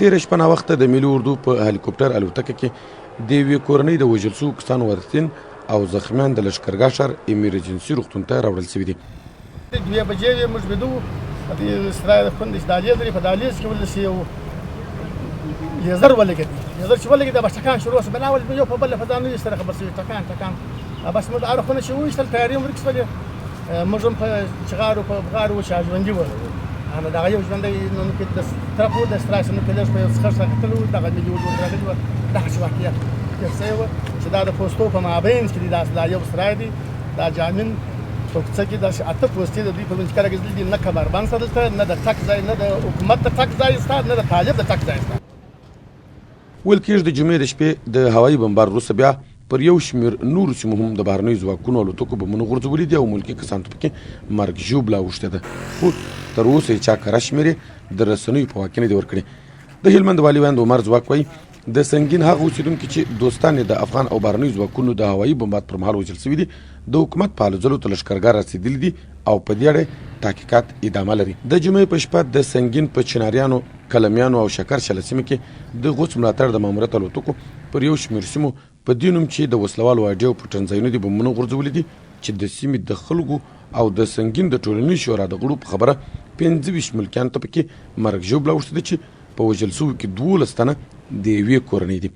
تېره شپه ناوخته د ملي اردو په هلیکوپټر الوتکه کې د یوې کورنۍ د وژل شوو کسانو ورثین او زخمیان د لښکرګاه ښار ایمرجنسي روغتون ته راوړل شوي دي. دوې بجې وې، موږ ویده وو، په دې سرای د خوند چې دهلیز لري، په دهلیز کې ولې چې یو لیزر ولګېد، لیزر چې ولګېد بس ټکان شروع شو، بلا ول یو په بل په ځان نه سره خبر شوي، ټکان ټکان بس موږ هره خونه چې وویشتل طیارې هم ورکې شولې. موږ هم په چغارو په بغارو وو چې ژوندي وو، نو دغه یو ژوندی نو کې د طرف و د سترای نو کې لږ په یو څخه راختلو، دغه ملي اردو راغلي وه. دغسې واقعیت پېښ شوی و چې دا د پوستو په مابین کې دی، دا یو سرای دی، دا جامین په کوڅه کې داسې اته پوستې د دوی په منځ کې راګرځېدلي دي. نه کمربند شته دلته، نه د ټک ځای، نه د حکومت د ټک ځای شته، نه د طالب د ټک ځای شته. ویل کېږي د جمعې د شپې د هوایي بمبار وروسته بیا پر یو شمېر نورو سیمو هم د بهرنیو ځواکونو الوتکو بمونو غورځولي دي او ملکي کسانو ته پکې مرګ ژوبله اوښتې ده، خو تر اوسه یې چا کره شمېرې د رسنیو په واک کې نه دي ورکړي. د هلمند والي ویاند عمر ځواک وایي، د سنګین هغه اوسېدونکي چې دوستان یې د افغان او بهرنیو ځواکونو د هوایي بمبارد پر مهال وژل شوي دي، د حکومت په هلو ځلو تر لښکرګاه رسېدلي دي او په دې اړه تحقیقات ادامه لري. د جمعې په شپه د سنګین په چناریانو، کلمیانو او شکر شله سیمه کې د غوڅ ملاتړ د ماموریت الوتکو پر یو شمېر سیمو په دې نوم چې د وسلهوالو اډې او پټنځایونه دي بمونه غورځولي دي چې د سیمې د خلکو او د سنګین د ټولنیز شورا د غړو په خبره 25 ملکیانو ته پکې مرګ ژوبله اوښتې ده چې په وژل شوو کې 12 تنه د یوې کورنۍ دي.